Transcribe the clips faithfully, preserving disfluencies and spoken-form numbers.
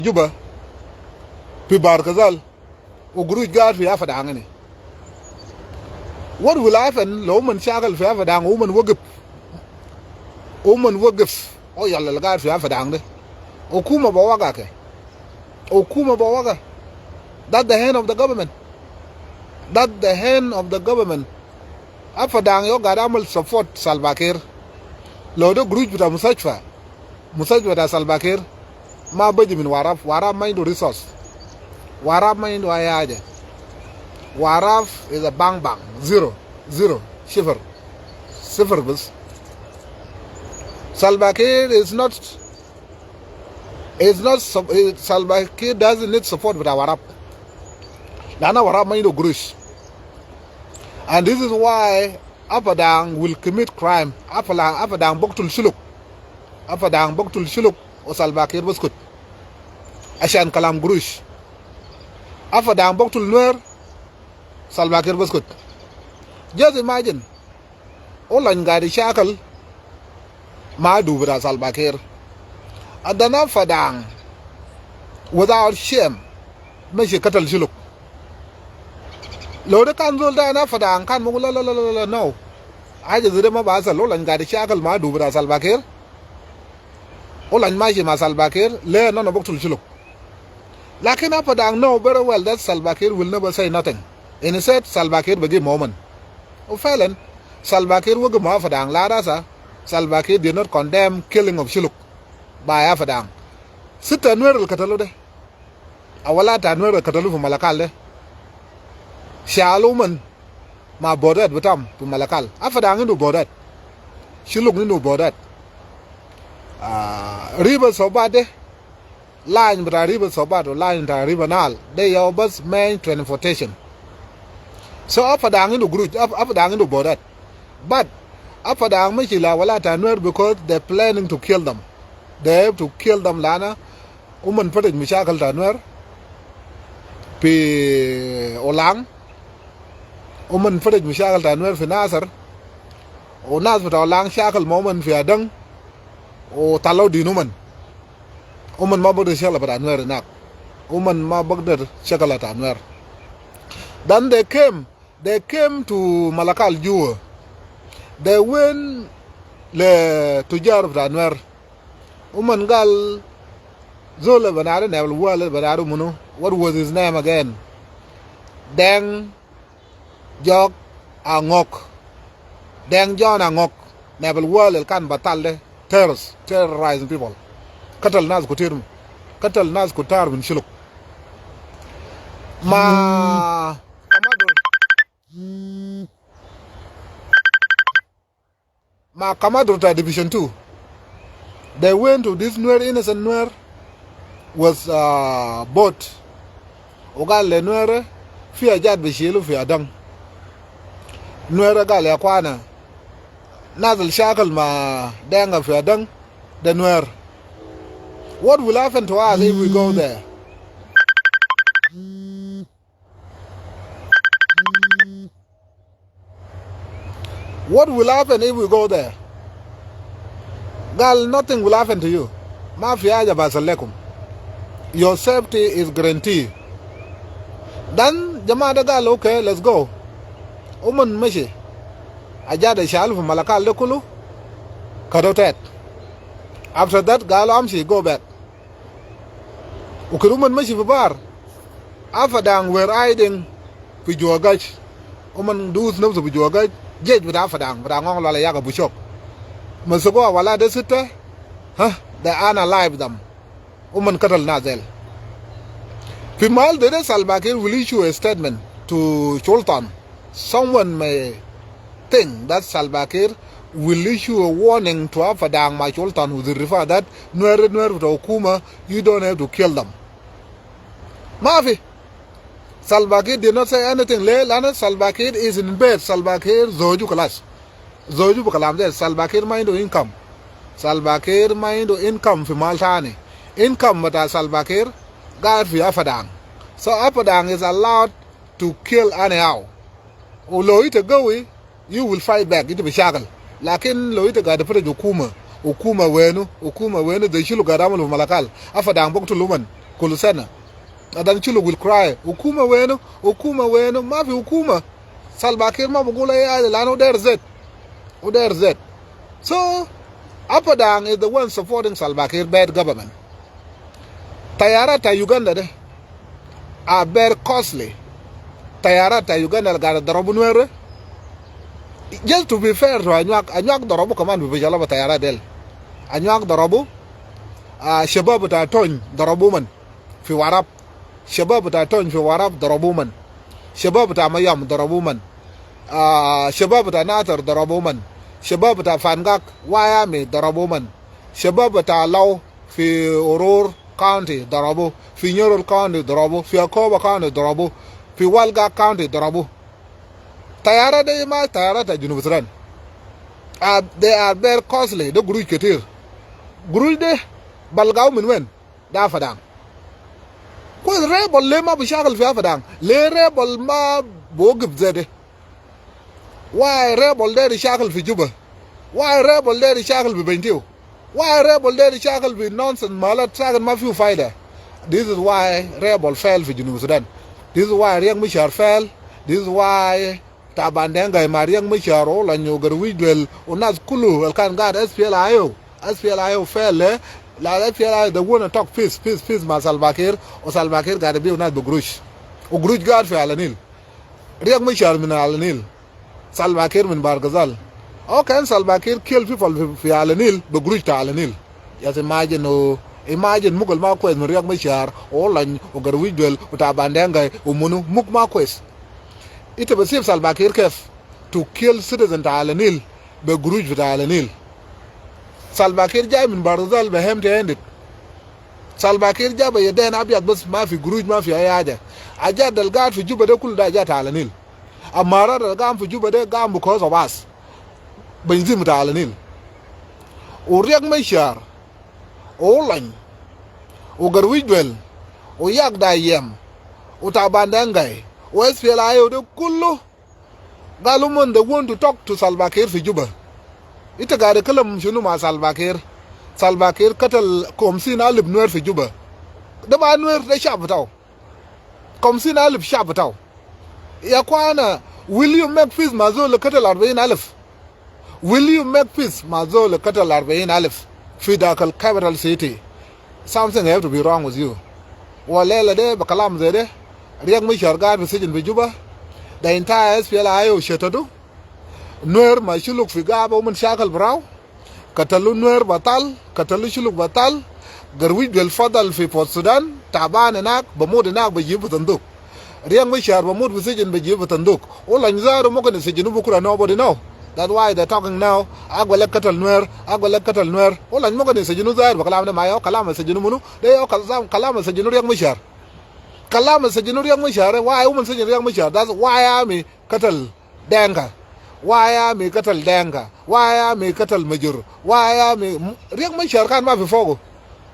Juba, fi Bahr el Ghazal, u gurush gaid fi Apadang ini. What will happen lo uman shakal fi Apadang, uman wagif, uman wagif, o yala gaid fi Apadang de. Hukuma bi waga ke. Hukuma bi waga. That the hand of the government. That the hand of the government. Apadang yau gaid amal support Salva Kiir. Lo de gurush bita mustashfa. Mustashfa bita Salva Kiir ma biji min Warap. Warap ma indu resource. Warap ma indu ay haja. Warap is a bang bang. Zero. Zero. Sifir. Sifir bas. Salva Kiir is not, is not sup-, eh, Salva Kiir doesn't need support bita Warap. Lana Warap ma indu gurush. And this is why Apadang will commit crime. Apadang, Apadang biktul Shuluk. Apadang biktul Shuluk, o Salva Kiir biskut. Ashan kalam gurush. Apadang biktul Nuer, Salva Kiir biskut. Just imagine. Olany gaid shakal ma adu bita Salva Kiir. And then Apadang, without shame, mashi katal Shuluk. Lo de kan zol tani Apadang kan bi gul la, la, la, no. Haja zede ma bi hasal. Olany gaid shakal ma adu bita Salva Kiir. Olany mashi ma Salva Kiir, le no no biktul Shuluk. Lakin Apadang know very well that Salva Kiir will never say nothing. Instead, Salva Kiir bigif ma uman. O filan, Salva Kiir wagif ma Apadang, la rasa, Salva Kiir did not condemn killing of Shuluk by Apadang. Sitta Nuer al katalu de. Awalad ta Nuer al katalu fi Malakal de. Shalu uman ma border bitam fi Malakal. Apadang indu border. Shuluk indu border. Ah, River Sobat de. Line bita River Sobat, line bita River Nile. De yau bas main transportation. So Apadang indu gurush, Ap-, Apadang indu border. But Apadang mashi la walad ta Nuer because they're planning to kill them. They have to kill them lana uman fataj mashakil ta Nuer fi Ulang. Uman fataj mashakil ta Nuer fi Nasir. O nas bita Ulang shakal ma uman fi Adang. O talu din uman. Uman ma bigder shakal bita Nuer inak. Uman ma bigder shakal ta Nuer. Then they came, they came to Malakal jua. They went le tujar bita Nuer. Uman gal zol bita Nuer, Nebel Wale bita Nuer munu. What was his name again? Deng Jok Angok. Deng John Angok. Nebel Wale kan batal de. Terrorist, terrorizing people. Katal nas kutir. Katal nas kutar min Shuluk. Ma Kamadur. Ma Kamadur ta Division two. They went to this Nuer, innocent Nuer, with, uh, boat. O gal le Nuer, fi ajat bi shilu fi Adang. Nuer gal ya kwana. Nas al shakal ma Denga fi Adang, de Nuer. What will happen to us if we go there? What will happen if we go there? Gal, nothing will happen to you. Ma fi haja bi hasal lekum. Your safety is guaranteed. Then, jama de gal, okay, let's go. Uman mashi. Ajat al shalu fi Malakal de kulu. Kado tet. After that, gal amshi, go back. Ukir uman mashi fi bar. Apadang were hiding fi jua gaj. Uman dus nafsu fi jua gaj. Jesh bita Apadang, bita Ngong Lwala Yaga Bushok. Masugu awalad de sitta. Ha? They unalive them. Uman katal nas del. Fi mahal de, de Salva Kiir will issue a statement to Sultan. Someone may think that Salva Kiir will issue a warning to Apadang ma Sultan with the refer that Nuer, Nuer bita hukuma, you don't have to kill them. Mafi. Salva Kiir did not say anything. Le, lana Salva Kiir is in bed. Salva Kiir zoju kalas. Zoju bi kalam de, Salva Kiir ma indu income. Salva Kiir ma indu income fi mahal tani. Income bita Salva Kiir gaid fi Apadang. So Apadang is allowed to kill anyhow. Wu lo ita gawi, you will fight back, ita bi shakal. Lakin lo ita gaid fataj hukuma, hukuma wenu, hukuma wenu, de shilu gaid amalu fi Malakal. Apadang biktul uman. كل سنة. Adan Shuluk will cry, "Hukuma wenu, hukuma wenu." Ma fi hukuma. Salva Kiir ma bi gul ayi haja, lanu der zet. Uder zet. So, Apadang is the one supporting Salva Kiir bad government. Tayarat ta Uganda de are very costly. Tayarat ta Uganda al gaid darabu Nuer. Just to be fair to Anyuak, Anyuak darabu kaman bi bishal ba tayarat del. Anyuak darabu, ah, shabab ta Tony darabu uman fi Warap. Shabab ta Tony fi Warap darabu uman. Shabab ta Mayom darabu uman. Ah, shabab ta Nasir darabu uman. Shabab ta Fangak, White Army darabu uman. Shabab ta Law fi Uror County darabu, fi Nyirol County darabu, fi Akobo County darabu, fi Walgak County darabu. Tayarat de ma tayarat ta Junub Sudan. Ah, they are very costly. De gurush ketir. Gurush de balgau min wen? De Apadang. Kwes, rebel le ma bi shakal fi Apadang? Le rebel ma bi wagif zede? Why rebel der shakal fi Juba? Why rebel der shakal fi Bentiu? Why rebel der shakal fi nonsense malat sagan ma fiu faida? This is why rebel fail fi Junub Sudan. This is why Riek Machar fail. This is why Taban Deng Gai ma Riek Machar u Olony u Garwij Dul u nas kulu al kan gaid S P L A I O. S P L A I O fail, eh? La S P L A I O, they wanna talk peace, peace, peace ma Salva Kiir. U Salva Kiir gaid biu nas bi gurush. U gurush gaid fi Ala Nil. Riek Machar min Ala Nil. Salva Kiir min Bahr el Ghazal. How can Salva Kiir kill people fi, fi Ala Nil bi gurush ta Ala Nil? Just imagine, u, imagine muk al ma kwes min Riek Machar, u Olony, u Garwij Dul, u Taban Deng Gai, u munu, muk ma kwes. Ita bi sib Salva Kiir kef to kill citizen ta Ala Nil bi gurush ta Ala Nil? Salva Kiir jai min Bahr el Ghazal bi empty handed. Salva Kiir jai bi yeden abyad bas, ma fi gurush, ma fi ayi haja. Ajat al gaid fi Juba de kulu de ajat ta Ala Nil. Amarat al gam fi Juba de gam because of us. Benzim ta Ala Nil. U Riek Machar, u Olony, u Garwij Dul, u Yak Dayem, u Taban Deng Gai, u S P L A I O de kulu galu uman they want to talk to Salva Kiir fi Juba. Ita gaid kalam shunu ma Salva Kiir? Salva Kiir katal khamsin alif Nuer fi Juba. De ma Nuer, de shab bitau. Khamsin alif shab bitau. Ya akhwana, will you make peace ma zol katal arbain alif? Will you make peace ma zol katal arbain alif fi dak al capital city? Something have to be wrong with you. Wa lela de bi kalam zede, Riek Machar gaid fi sijin fi Juba. De inta S P L A I O shetadu. Nuer ma Shuluk fi gaba uman shakal barau. Katalu Nuer batal, katalu Shuluk batal. Garwij Dul fadal fi Port Sudan, taban inak, bamut inak, bijibu fi sanduk. Riek Machar bamut fi sijin, bijibu fi sanduk. U Olony zatu mumkin yisijinu bukura, nobody know. That's why they're talking now. Agwa le katal Nuer, agwa le katal Nuer. U Olony mumkin yisijinu zatu, bi kalam de ma ya kalam al sijinu munu? De ya kalam, kalam al sijinu Riek Machar. Kalam al sijinu Riek Machar, why uman sijin Riek Machar? That's White Army katal Denka. White Army katal Denka. White Army katal Majur. White Army, Riek Machar kan ma fi fogu.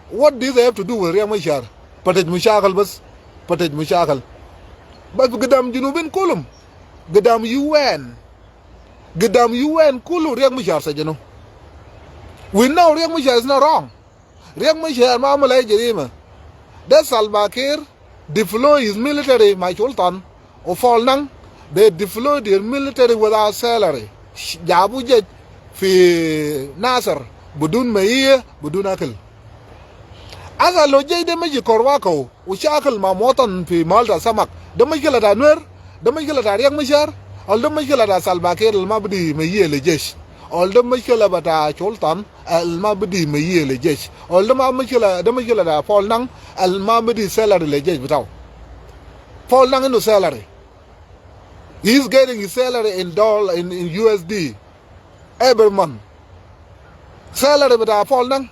What do they have to do with Riek Machar? Fatej mushakil bas. Fatej mushakil. Bas gidam Junubin kulum. Gidam U N. Gidam U N kulu Riek Machar sijinu. We know Riek Machar is not wrong. Riek Machar ma amul ayi jarima. De Salva Kiir deploy his military ma Sultan u Paul Nang, they deploy their military without salary. Sh-, jabu jesh fi Nasir bidun maiya, bidun akil. Asa lo jesh de mashi Korwa Kau u shakil ma muwatin fi mahal ta samak, de mushkila ta Nuer? De mushkila ta Riek Machar? Wala de mushkila ta Salva Kiir al ma bidi maiya le jesh? Wala de mushkila bita Sultan al ma bidi maiya le jesh? Wala de ma mushkila, de mushkila ta Paul Nang al ma bidi salary le jesh bitau? Paul Nang indu salary. He is getting his salary in doll-, in, in U S D every month. Salary bita Paul Nang,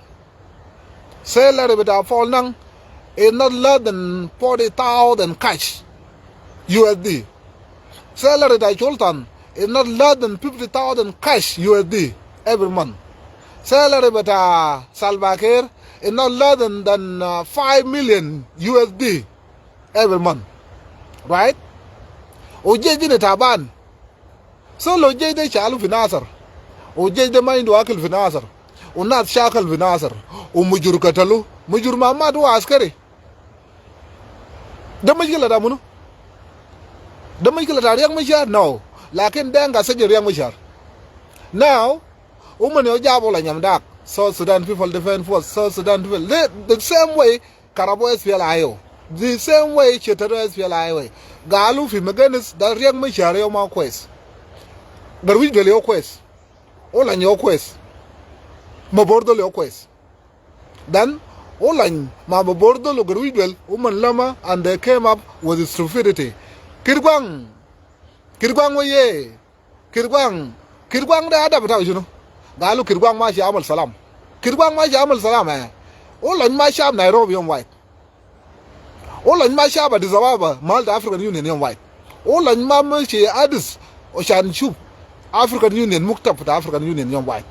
salary bita Paul Nang is not less than forty thousand cash U S D. Salary ta Sultan is not less than fifty thousand cash U S D every month. Salary bita Salva Kiir is not less than, than, uh, five million U S D every month. Right? U jesh de taban. So lo jesh de shalu fi Nasir, u jesh de ma indu akil fi Nasir, u nas shakal fi Nasir, u Majur katalu. Majur ma mat, u askari. De mushkila ta munu? De mushkila ta Riek Machar? No. Lakin Dinka sijil Riek Machar. Now, uman yo jabu la nyam dak, South Sudan People Defense Force, South Sudan People. The, the same way Karabo S P L A I O. The same way Chetero S P L A I O. Galu fi Mechanis da Riek Machar yo ma kwes. Garwij Dwel yo kwes. Olany yo kwes. Mabordol yo kwes. Then, Olany ma Mabordol o Garwij Dwel, uman lama, and they came up with stupidity. Kirguang. Kirguang wa ye. Kirguang. Kirguang de adab btau shunu? Galu Kirguang mashi amal salam. Kirguang mashi amal salam, eh. Olany ma shab Nairobi yom wahid. Olany ma shab Addis Ababa, mahal ta African Union yom wahid. Olany ma mashi Addis, oshan shuf African Union, muktab ta African Union yom wahid.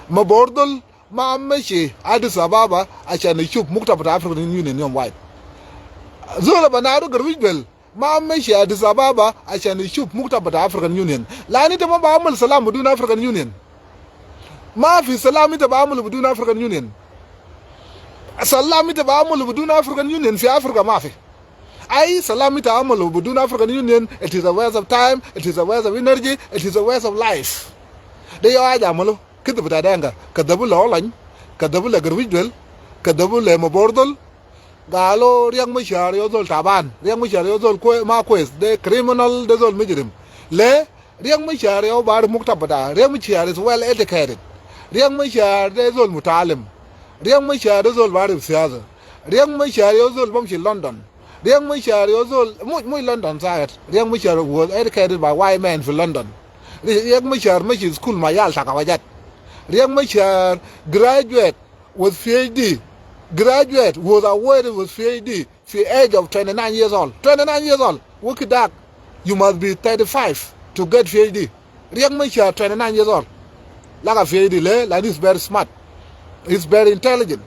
Mabordol ma mashi Addis Ababa, ashan shuf muktab ta African Union yom wahid. Zol Banado Garwij Dwel, ma mashi Addis Ababa ashan yishuf muktab bita African Union. Lanu ita ma bi amal salam bidun African Union. Ma fi salam ita bi amal bidun African Union. Salam ita bi amal bidun African Union fi Africa ma fi. Ai salam ita amal bidun African Union, it is a waste of time, it is a waste of energy, it is a waste of life. De yo aja amalu. Kidib bita Dinka, kidibu le Olany, kidibu le Garwij Dwel, kidibu le Mabordol, galu Riek Machar yo zol taban, Riek Machar yo zol kwe-, ma kwes, de criminal, de zol mujrim. Le, Riek Machar yo barif muktab bita, Riek Machar is well educated. Riek Machar de zol mutaalim. Riek Machar de zol barif siyasa. Riek Machar yo zol bamshi London. Riek Machar yo zol, mu-, mu London side. Riek Machar was educated by white men fi London. Riek Machar mashi school ma yal ta Kawajat. Riek Machar graduate with P H D. Graduate was awarded with P H D fi age of twenty-nine years old. Twenty-nine years old. Wakit dak, you must be thirty-five to get P H D. Riek Machar, twenty-nine years old. Laga P H D le, like, he's very smart. He's very intelligent.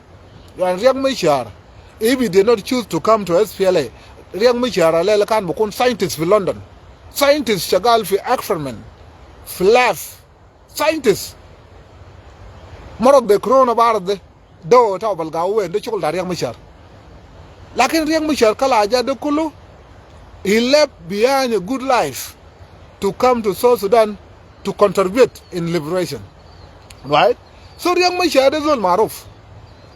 And Riek Machar, if he did not choose to come to S P L A, Riek Machar a le kan bikun scientist fi London. Scientist shagal fi experiment, fi lab. Scientist. Marad de corona virus de. Dawa tau balgawu wen, de shugul ta Riek Machar. Lakin Riek Machar kala haja de kulu, he left behind a good life to come to South Sudan to contribute in liberation. Right? So Riek Machar de zol maruf.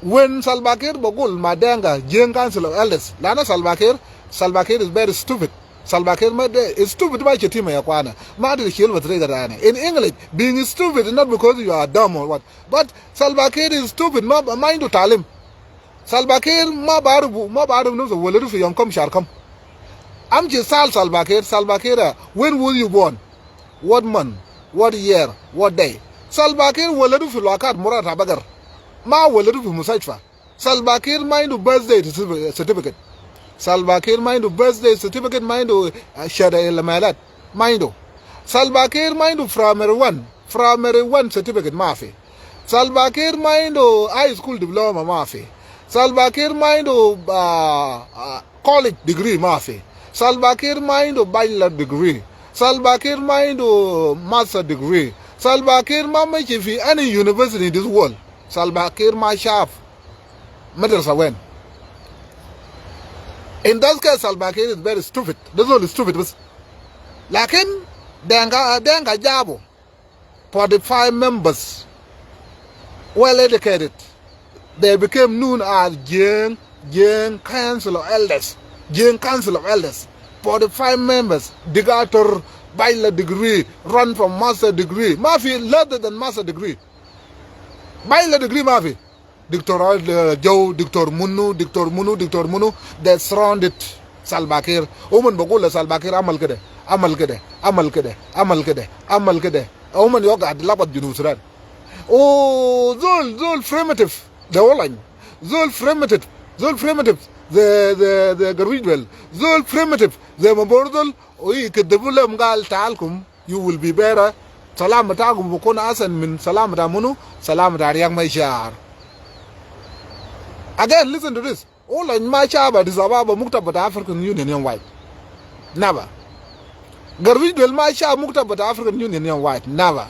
When Salva Kiir bigul ma Dinka, Jieng Council of Elders. Lanu Salva Kiir, Salva Kiir is very stupid. Salva Kiir ma de, is stupid ma shetima ya kwana. Ma de shil ba trega dane. In English, being stupid is not because you are dumb or what. But Salva Kiir is stupid, ma, ma indu taalim. Salva Kiir ma barif, ma barif nafsu waladu fi yom kam shar kam. Amshi sal Salva Kiir, Salva Kiir, uh, when was you born? What month? What year? What day? Salva Kiir waladu fi lakat murata bagar. Ma waladu fi mustashfa. Salva Kiir ma indu birthday certificate. Salva Kiir ma indu birthday certificate, ma indu, uh, shahada el milad. Ma indu. Salva Kiir ma indu primary one. Primary one certificate ma fi. Salva Kiir ma indu high school diploma ma fi. Salva Kiir ma indu, uh, uh, college degree ma fi. Salva Kiir ma indu bachelor degree. Salva Kiir ma indu master degree. Salva Kiir ma mashi fi any university in this world. Salva Kiir ma shaf madrasa wen. In that case, Salva Kiir is very stupid. De zol stupid bas. Lakin, Dinka, Dinka jabu forty-five members, well educated. They became known as Jieng, Jieng Council of Elders. Jieng Council of Elders. Forty-five members, dictator, bachelor degree, run from master degree. Ma fi less than master degree. Bachelor degree ma fi. Doctor Al-, uh, Joe, Doctor Munu, Doctor Munu, Doctor Munu, they surrounded Salva Kiir. Uman bagul le Salva Kiir, amal kede, amal kede, amal kede, amal kede, amal kede. Uman yo gaid labat Junub Sudan. Oh, zol, zol primitive, de Olany. Zol primitive, zol primitive, de, de, de Garwij Dwel. Zol primitive, de Mabordol, o i kede bule mgal talkum. You will be better. Salam bitakum bikun asan min salam bita munu, salam bita Riek Machar. Again, listen to this. Olany ma shaf Addis Ababa muktab bita African Union yom wahid. Never. Garwij Dwel ma shaf muktab bita African Union yom wahid. Never.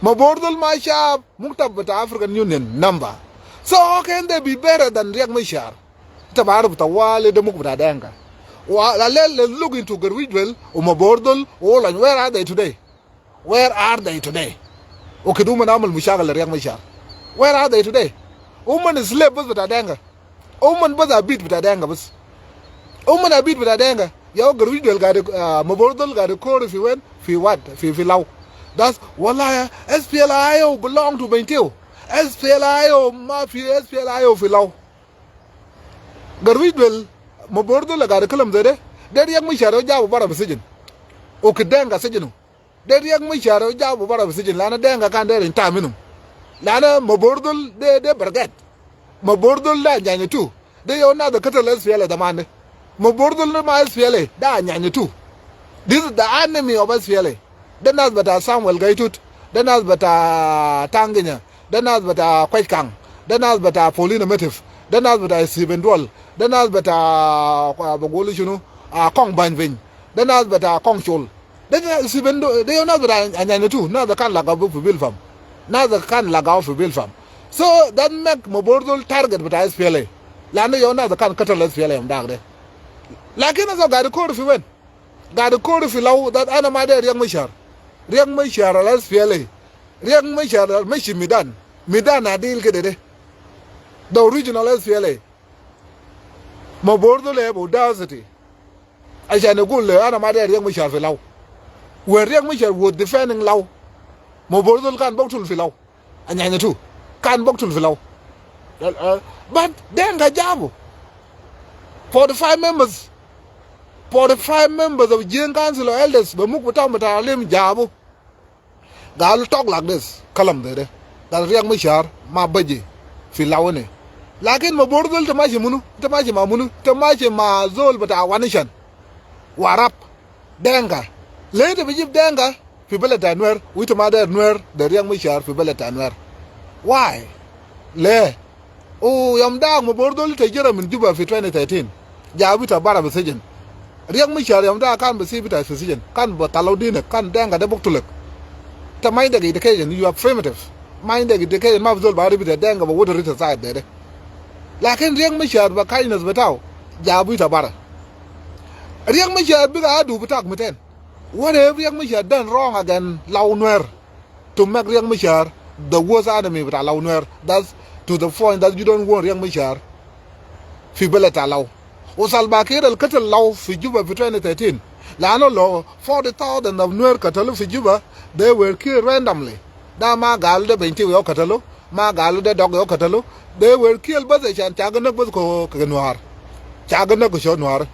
Mabordol ma shaf muktab bita African Union. Never. So how can they be better than Riek Machar? Ita barif tawali de muk bita Denka. Wa, la, let, let's look into Garwij Dwel, u Mabor Dul, u Olony, where are they today? Where are they today? U kede uman amul mushakil le Riek Machar. Where are they today? Uman slave bas bita Denka. Uman bas abid bita Denka bas. Uman abid bita Denka. Ya Garwij Dwel gaid, ah, Mabor Dul gaid kori fi wen? Fi what? Fi, fi Lau. That's, wallahi, S P L A I O belong to Bentiu. S P L A I O ma fi, S P L A I O fi Lau. Garwij Dwel, Mabor Dul gaid kalam zede. De Riek Machar jabu bara fi sijin. U kede Denka sijinu. De Riek Machar jabu bara fi sijin, lana Denka kan deru yintagimu minum. Lana Mabor Dul de, de brigade. Mabor Dul de Anyanya two. De yau nas de katal S P L A zaman de. Mabor Dul de ma S P L A, de Anyanya two. This is the enemy of S P L A. De nas bita Samuel Gai Tut, de nas bita Tang Genya, de nas bita Kwech Kang, de nas bita Paulina Matip, de nas bita Stephen Duol, de nas bita, ah, bagulu shunu, ah, Kong Bany Viny, de nas bita Kong Chol. De, de, Stephen Duol, de yau nas bita Anyanya two, nas de kan lagau fi Bilpam. Nas de kan lagau fi Bilpam. So, that make Mabor Dul target bita S P L A. Lana yau nas de kan katal S P L A yom dak de. Lakin nas gaid kori fi wen? Gaid kori fi Lau, that ana ma deru Riek Machar. Riek Machar al S P L A. Riek Machar al mashi Midan. Midan adil kede de. The original S P L A. Mabor Dul le audacity. Ashan yagul le ana ma deru Riek Machar fi Lau. When Riek Machar was defending Lau, Mabor Dul kan buktul fi Lau. Anyanya two. Kan buktul fi Lau. Uh, but Denka jabu. Forty-five members. Forty-five members of Jieng Council of Elders, be muk bita, bita alim jabu. Galu talk like this, kalam zede. Gal Riek Machar ma baji fi Lau ini. Lakin Mabor Dul ita mashi munu, ita mashi ma munu, ita mashi ma zol bita Wanishan. Warap. Denka. Le ita bijib Denka fi beled ta Nuer, u ita ma deru Nuer, de Riek Machar fi beled ta Nuer. Why? Le. U yom dak Mabor Dul ita jere min Juba fi twenty thirteen. Jabu ita bara fi sijin. Riek Machar yom dak kan bi sibu ita fi sijin. Kan bi talau dinek, kan Denka de buktulek. Ita ma indek education, you are primitive. Ma indek education, ma fi zol bi arif ita Denka bi wodor ita side de de. Lakin Riek Machar bi kindness bitau, jabu ita bara. Riek Machar biga adu bitak miten. What have Riek Machar done wrong against Lau Nuer to make Riek Machar the worst enemy bita Lau Nuer? That's to the point that you don't want Riek Machar fi beled ta Lau. U Salva Kiir al katal Lau fi Juba fi twenty thirteen. Lanu lo forty thousand of Nuer katalu fi Juba, they were killed randomly. Da ma galu de Bentiu yau katalu, ma galu de Dok yau katalu. They were killed bas ashan shagal nag bas ko, ko Nuer. Shagal nag ko sho Nuer.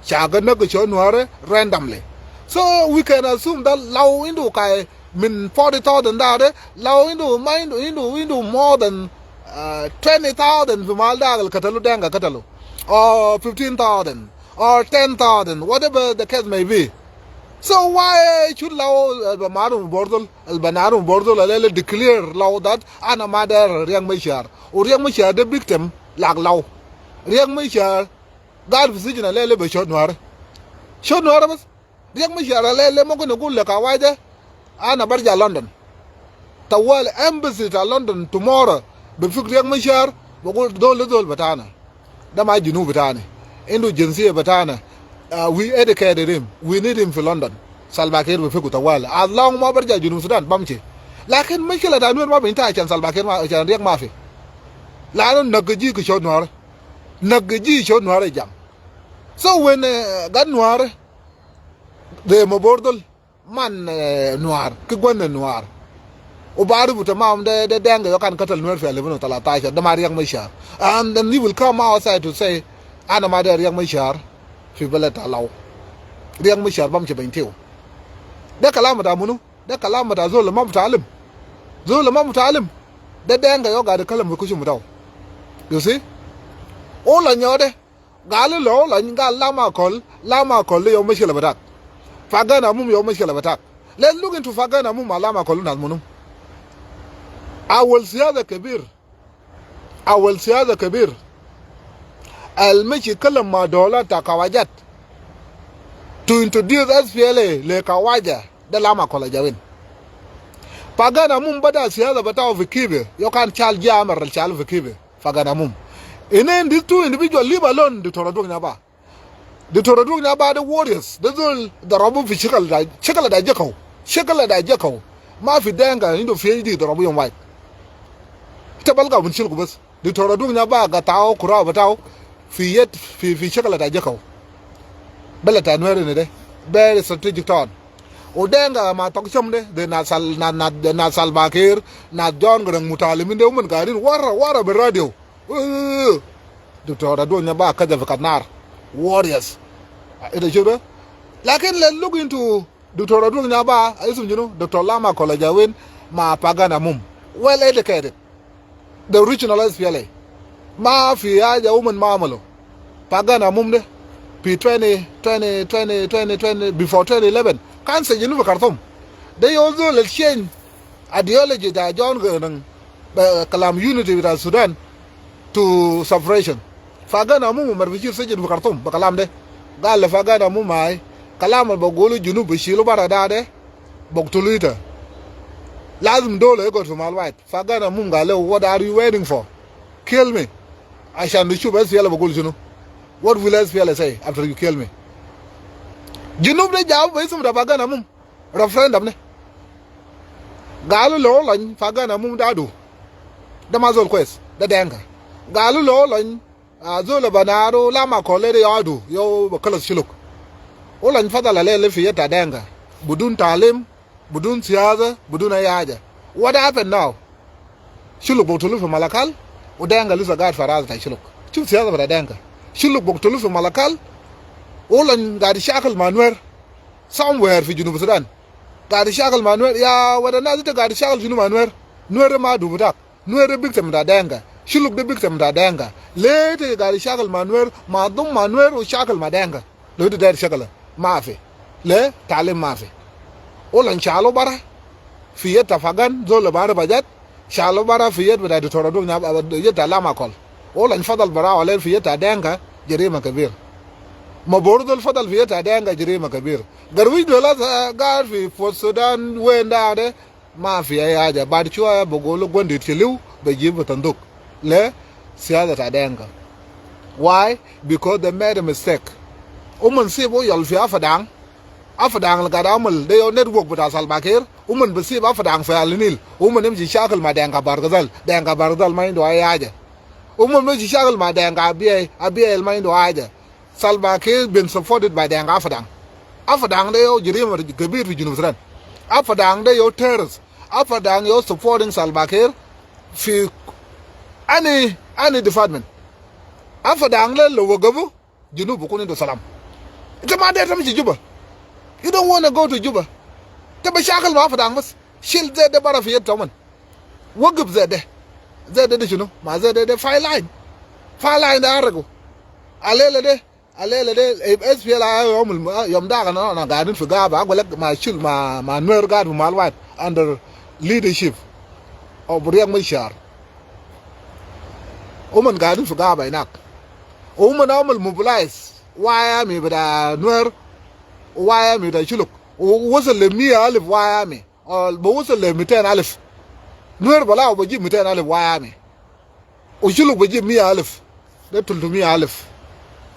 Shagal nag ko sho Nuer randomly. So we can assume that Lau indu kai min forty thousand da de, Lau indu, ma indu, indu, indu more than, uh, twenty thousand fi mahal da al katalu, Denka katalu. Or fifteen thousand, or ten thousand, whatever the case may be. So why should Lau, uh, be maru Mabor Dul, al be maru Mabor Dul, al declare Lau that ana ma deru Riek Machar? U Riek Machar de victim like Lau. Riek Machar gaid fi sijin al be sho Nuer. Sho Nuer bas. Riek Machar al le mumkin yagul le kawaja, ana barja London. Tawali embassy ta London tomorrow bi fik Riek Machar, bi gul zol, zol bitana. Da ma Junub bitana. Indu jinsiya bitana. Uh, we educated him. We need him fi London. Salva Kiir bi fiku tawali. As long ma barja Junub Sudan, bamshi. Lakin mushkila ta Nuer ma bi intahi ashan Salva Kiir ma, ashan Riek ma fi. Lanu nag ji ki sho Nuer. Nag ji sho Nuer jam. So when, uh, gaid Nuer, de Mabor Dul, man, eh, Nuer, ki gwanda Nuer. U bi arifu tamam de, de Denka yau kan katal Nuer fi alfin u talatashar, de ma Riek Machar. And then he will come outside to say, ana ma deru Riek Machar fi beled ta Lau. Riek Machar bamshi Bentiu. De kalam ta munu? De kalam ta zol ma mutaalim. Zol ma mutaalim. De Denka yau gaid kalam fi kushum bitau. You see? Olony yau de. Galu lo Olony, gal Lam Akol, Lam Akol yau mushkila bitak. Pagan Amum yau mushkila bitak. Let's look into Pagan Amum ma Lam Akol nas munu. Awal siyasa kebir. Awal siyasa kebir. Al mashi kalam ma dola ta kawajat to introduce S P L A le kawaja de Lam Akol ja win. Pagan Amum bada siyasa bitau fi Kibe, yau kan shal ji amar al shal fi Kibe. Pagan Amum. And then these two individual, leave alone Doctor Aduong Nyabaa. Doctor Aduong Nyabaa de warriors, de zol darabu fi shakal da, shakal da je kaw, shakal da je kaw. Ma fi Dinka indu fi PhD darabu yom wahid. Ita balga min Shilluk bas. Doctor Aduong Nyabaa gataw kura bataw fi yet, fi, fi shakal da je kaw. Belet ta Nuer ini de, very strategic town. U Dinka ma tok sham de, de nas Sal-, na, na, de nas Salva Kiir, nas John Garang mutalimin de, uman gaidin wara, wara be radio. Doctor Aduong Nyabaa kaza fi kanar. Warriors. Ita shuf de? Lakin let's look into Doctor Aduong Nyabaa, isum shunu, Doctor Lam Akol Ajawin, ma Pagan Amum. Well educated. The original S P L A. Ma fi haja uman ma amalu. Pagan Amum de. Fi twenty, twenty, twenty, twenty, twenty, before twenty eleven. Kan sejinu fi Khartoum. De yau zol al change ideology ta John Garang, be kalam unity bita Sudan to separation. Pagan Amum umar bishil sijin fi Khartoum be kalam de. Gal le Pagan Amum ai, kalam al bagulu Junub bishilu bara da de, baktulu ita. Lazim dole yagod fi mahal wahid. Pagan Amum gal le, what are you waiting for? Kill me. Ashan nishuf S P L A bagul shunu. What will S P L A say after you kill me? Junub de jabu be isum ta Pagan Amum. Referendum ne. Galu lo lany Pagan Amum da adu. Da ma zol kwes, da Dinka. Galu lo lany, ah, zol Banaru Lam Akol de ya adu, yau ba kalas Shilluk. U lany fadal ale le fi yet ta Dinka. Budun talim, budun siyasa, budun ay haja. What happened now? Shilluk baktulu fi Malakal, u Dinka lisa gaid fi arazi ta Shilluk. Shuf siyasa bita Dinka. Shilluk baktulu fi Malakal, u lany gaid shakal ma Nuer somewhere fi Junub Sudan. Gaid shakal ma Nuer, ya wada nas, ita gaid shakal shunu ma Nuer? Nuer de ma adu bitak. Nuer de victim ta Dinka. Shilluk de victim ta Dinka. Le ita gaid shakal ma Nuer, ma dum ma Nuer u shakal ma Dinka. Lo ita dair shakala, mafi. Le, talim mafi. U lany shalu bara fi yet ta Pagan, zol Banaru Bajat, shalu bara fi yet bita Doctor Aduong Nyabaa, yet ta Lam Akol. U lany fadal bara wale fi yet ta Dinka, jarima kabir. Ma boru zol fadal fi yet ta Dinka, jarima kabir. Garwij dwela sa gaid fi Port Sudan, wen da de, mafi ay haja. Baad shuwaya bagulu gwandi tiliu, bajibu tanduk. Le, siyasa ta Dinka. Why? Because they made a mistake. Uman sibu yal fi Apadang. Apadang al gaid amal de yau network bita Salva Kiir. Uman bi sibu Apadang fi Al Nil. Uman imshi shakal ma Dinka Bahr el Ghazal. Dinka Bahr el Ghazal ma indu ay haja. Uman imshi shakal ma Dinka Abyei, Abyei al ma indu haja. Salva Kiir been supported by Dinka Apadang. Apadang de yau jarima kabir fi Junub Sudan. Apadang de yau terrorist. Apadang yau supporting Salva Kiir fi any, any department. Apadang de lo wagafu, Junub bikun indu salam. Ita ma dair tamshi Juba. You don't wanna go to Juba. Ita bi shakal ma Apadang bas. Shil zol de bara fi yet ta uman. Wagif zol de. Zol de, de shunu? Ma zol de, de fire line. Fire line de aragu. Alela de, alela de, eh, S P L A I O yom, yom da kan na gaidin fi gaba, agwelek ma Shul, ma, ma Nuer gaid fi mahal wahid under leadership of Riek Machar. Uman gaidin fi gaba inak. Uman amal mobilize White Army bita Nuer, White Army bita Shilluk. Wasal le mia alif White Army. Al bi wasal le miten alif. Nuer bala u bajib miten alif White Army. U Shilluk bajib mia alif. De tultumia alif.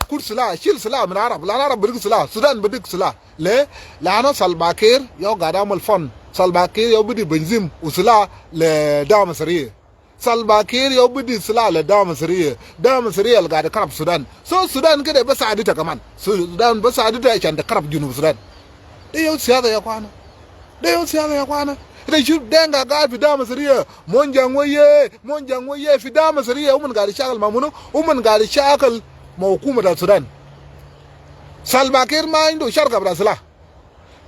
Kul silah, shil silah min Arab. Lanu Arab bidig silah, Sudan bidig silah. Le, lanu Salva Kiir yau gaid amal fund. Salva Kiir yau bidi benzin u silah le dawla masiria. Salva Kiir yau bidi silah le dawla masiria. Dawla masiria al gaid karab Sudan. So Sudan kede bi said ita kaman. Sudan bi said ita ashan ta karab Junub Sudan. De yau siyasa ya akwana. De yau siyasa ya akwana. Ita shuf Dinka gaid fi dawla masiria. Monjang weye, Monjang weye fi dawla masiria. Uman gaid shakal ma munu? Uman gaid shakal ma hukuma ta Sudan. Salva Kiir ma indu sharka bita silah.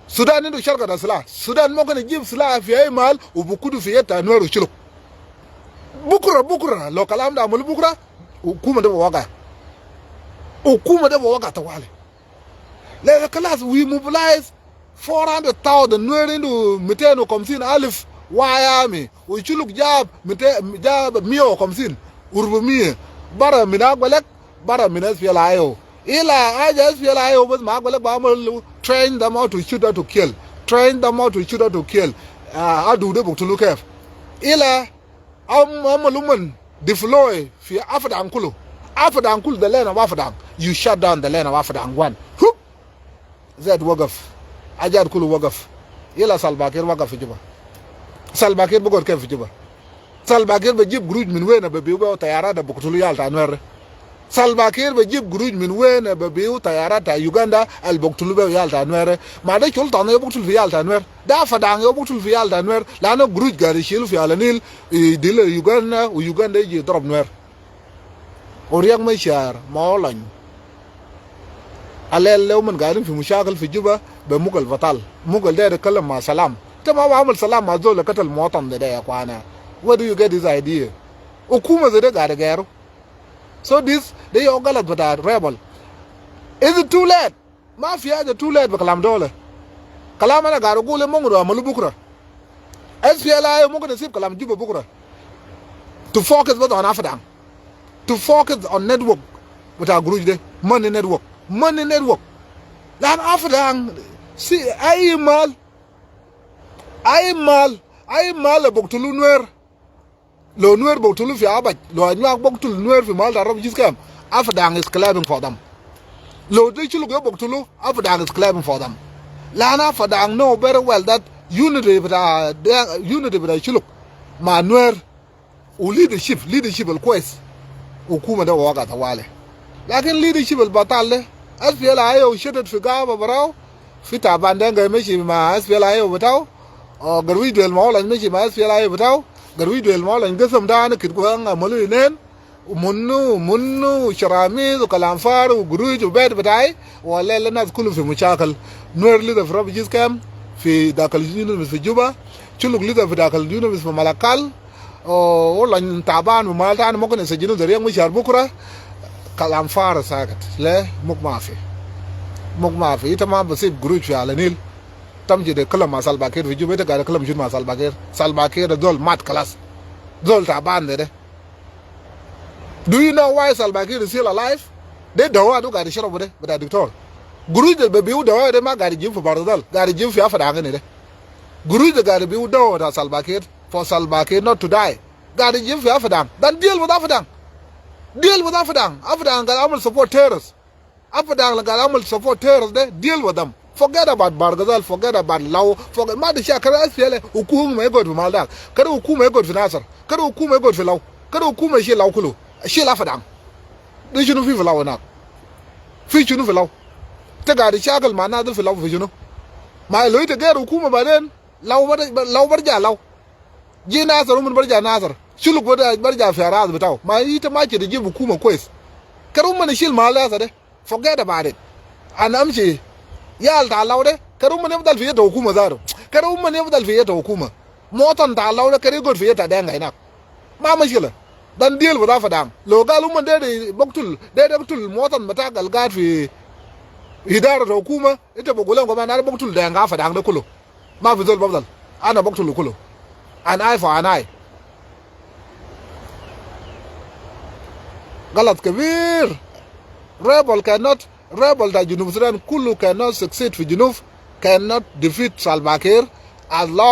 Sudan indu sharka ta silah. Sudan mumkin ijib silah fi ay mahal u bi kutu fi yet ta Nuer u Shilluk. Bukra, bukra, lo kalam da amalu bukra, hukuma de bi waga. Hukuma de bi waga tawali. Le, kalas, we mobilize four hundred thousand Nuer indu miten u khamsin alif White Army. U Shilluk jab mite-, jab mia u khamsin, urbamia. Bara min agwelek, bara min S P L A I O. Ila haja S P L A I O bas ma agwelek bi amal train them how to shoot, how to kill. Train them how to shoot, how to kill. Ah, adu de bi katulu kef. Ila am-, amal uman deploy fi Apadang kulu. Afadang, kulu the land of Afadang. You shut down the land of Afadang. One. Hup. Zayt wagaf. Ajat kulu wagaf. Ila Salva Kiir wagaf fi Juba. Salva Kiir bigod kef fi Juba? Salva Kiir bejib guruj min wen be biu be tayarat de buktulu yal ta Nuer? Salva Kiir bejib guruj min wen be biu tayarat ta Uganda al buktulu be yal ta Nuer? Ma de sultan yo buktul fi yal ta Nuer. De Afadang yo buktul fi yal ta Nuer. Lano guruj gari shilu fi Ala Nil, idil Uganda, u Uganda iji drop Nuer. Uriak Machar ma Olony. Alel le uman gaidin fi mushakil fi Juba be mugal batal. Mugal de kalam ma salam. Ita ma bamal salam ma zol katal muwatan de, de ya kwana. Where do you get this idea? Hukuma zede gari geru. So this, de yo galat bita rebel. Is it too late? Ma fi haja too late be kalam dole. Kalam ana garu gule mungkin amalu bukra. S P L A I O mungkin isib kalam Juba bukra. To focus bas on Afadang. To focus on network bita guruj de. Money network. Money network. Lan Afadang, si, ai mal. Ai mal. Ai mal buktulu Nuer. Lo Nuer buktulu fi Abaj, lo Anyuak buktul Nuer fi mahal ta refugee camp, Afadang is clapping for them. Lo de Shuluk yo buktulu, Afadang is clapping for them. Lano Afadang know very well that unity bita, unity bita Shuluk ma Nuer, u leadership, leadership al kwes, hukuma de waga tawali. Lakin leadership al batal de, S P L A I O shatat fi gaba barau, fi Taban Deng gai meshi ma S P L A I O bitau, o Garwij Dwel ma Olony meshi ma S P L A I O bitau, Garwij Dwel ma Olony gasam da ana kit kwanga malu inen, u munu, u munu, u sharamis, u kalam far, u guruj, u bed bitai, wa lel nas kulu fi mushakil. Nuer lisa fi refugee camp, fi dakal unit fi Juba, Shuluk lisa fi dakal unit fi Malakal, o, Olony taban, u mahal tani mumkin isijinu zai Riek Machar bukra, kalam far sakat. Le, mumkin mafi. Mumkin mafi. Ita ma basib guruj fi Ala Nil. Tamshi de kalam ma Salva Kiir fi Juba, ita gaid kalam shunu ma Salva Kiir? Salva Kiir de zol mat kalas. Zol taban de de. Do you know why Salva Kiir is still alive? De dawa du gaid sharabu de, bita diktor. Guruj de be biu dawa de ma gaid jibu fi Bahr el Ghazal, gaid jibu fi Afadang de. Guruj de gaid biu dawa ta Salva Kiir, for Salva Kiir not to die. Gaid jibu fi Afadang. Then deal with Afadang. Deal with Afadang. Afadang gaid amal support terrorists. Afadang la gaid amal support terrorists de, deal with them. Forget about Bahr el Ghazal, forget about Law, forget, ma de sha kede S P L A, hukuma ma yagod fi mahal dak. Kede hukuma yagod fi Nasir. Kede hukuma yagod fi Law. Kede hukuma shil Law kulu. Shil Afadang. De shunu fi, fi Law hinak? Fi shunu fi Law? Ita gaid shakal ma nas de fi Law fi shunu? Ma lo ita gair hukuma baden, Law bar-, Law barja Law. Ji Nasir, uman barja Nasir. Shuluk barja, barja fi araz bitau. Ma ita ma kede jibu hukuma kwes. Kede uman shil mahal de sa de. Forget about it. Ana amshi. Yal ta Law de, kede uman yafdal fi yad ta hukuma zatu. Kede uman yafdal fi yad ta hukuma. Muwatin ta Law de kede yagod fi yad ta Deng hinak. Ma mushkila. Then deal with Afadang. Lo gal uman de, de buktul, de, de buktul muwatin bita al gaid fi idara ta hukuma, ita bugul lom kaman ana buktul Deng Afadang de kulu. Ma fi zol bafdal. Ana buktulu kulu. An eye for an eye. Galat kebir. Rebel cannot, rebel ta Junub Sudan kulu cannot succeed fi Junub, cannot defeat Salva Kiir as long